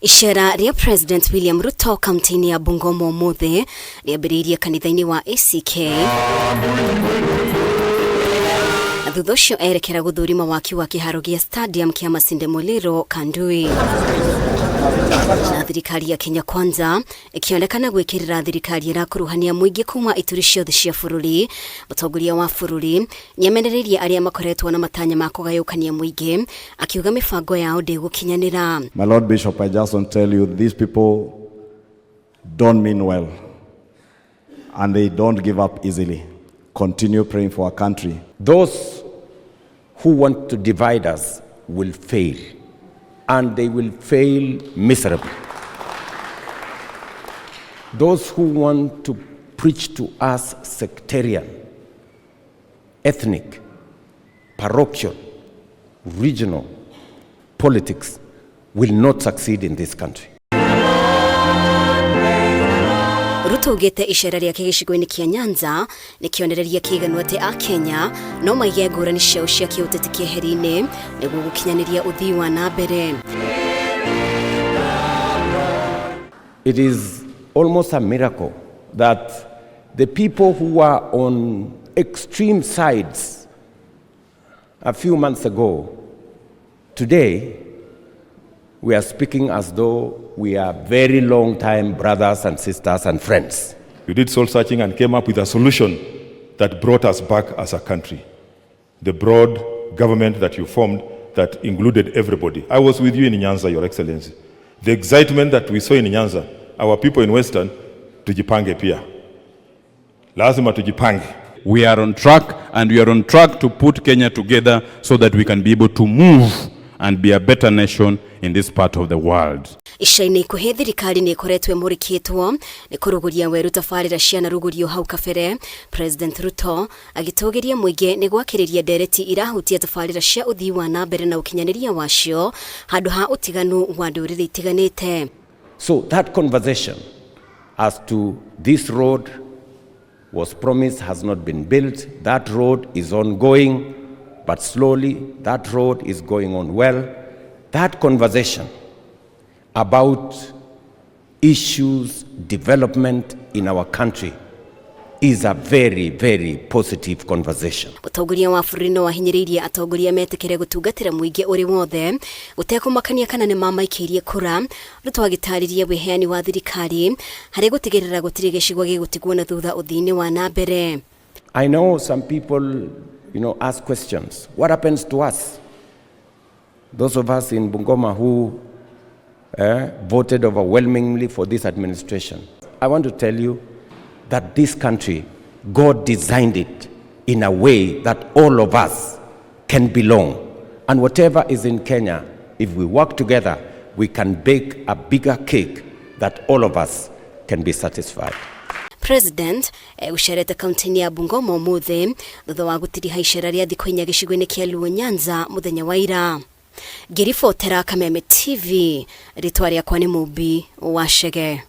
Icera rĩa President William Ruto kaunti-inĩ ya Bungoma ũmũthĩ rĩambĩrĩirie kanitha-inĩ wa ACK na thutha ũcio erekera gũthũrima waki wa kĩharo gĩa stadium kĩa Masinde Muliro Kandui. Na thirikari ya Kenya Kwanza ĩkĩonekana gwĩkĩrĩra thirikari ĩrakuruhania mũingĩ kuma ituri ciothe cia bũrũri. Mũtongoria wa bũrũri nĩamenereirie arĩa makoretwo na matanya ma kũgayũkania mũingĩ akiuga mĩbango yao ndĩgũkinyanĩra. My Lord Bishop, I just want to tell you these people don't mean well and they don't give up easily. Continue praying for our country. Those who want to divide us will fail, and they will fail miserably. Those who want to preach to us sectarian, ethnic, parochial, regional politics will not succeed in this country. Ruto augĩte icera rĩake gĩcigo-inĩ kĩa Nyanza nĩ kĩonereria kĩiganu atĩ Akenya no maige ngũrani ciao cia kĩũteti kĩeheri-inĩ nĩguo gũkinyanĩria ũthii wa na mbere. It is almost a miracle that the people who were on extreme sides a few months ago, today we are speaking as though we are very long time brothers and sisters and friends. You did soul searching and came up with a solution that brought us back as a country. The broad government that you formed that included everybody. I was with you in Nyanza, Your Excellency. The excitement that we saw in Nyanza, our people in Western, tujipange pia. Lazima tujipange. We are on track, and we are on track to put Kenya together so that we can be able to move and be a better nation in this part of the world. Ica-inĩ ikuhĩ thirikari nĩ ĩkoretwo ĩmũrĩkĩtwo nĩ kũrũgũria werũ tabarĩra cianarũgũrio hau kabere. President Ruto agĩtũgĩria mũingĩ nĩ gwakĩrĩria ndereti irahutia tabarĩra cia ũthii wa na mbere na ũkinyanĩria wacio handũ ha ũtiganu wa ndũrĩrĩ itiganĩte. So that conversation as to this road was promised has not been built, that road is ongoing, but slowly that road is going on well. That conversation about issues, development in our country is a very, very positive conversation. Mũtongoria wa bũrũri no ahinyĩrĩirie atongoria metĩkĩre gũtungatĩra mũingĩ ũrĩ wothe gũtekũmakania kana nĩ mamaikĩirie kura. Ruto agĩtarĩria wĩheani wa thirikari harĩ gũtigĩrĩra gũtirĩ gĩcigo gĩgũtigwo na thutha ũthii-inĩ wa na mbere. I know some people ask questions. What happens to us? Those of us in Bungoma who voted overwhelmingly for this administration. I want to tell you that this country, God designed it in a way that all of us can belong. And whatever is in Kenya, if we work together, we can bake a bigger cake that all of us can be satisfied. President ucerete kaunti-inĩ ya Bungoma ũmũthĩ thutha wa gũtiriha icera rĩa thikũ inya gĩcigo-inĩ kĩa Luo Nyanza mũthenya wa ira. Ngĩribotera Kameme TV, rĩtwa rĩakwa nĩ Mũmbi wa Chege.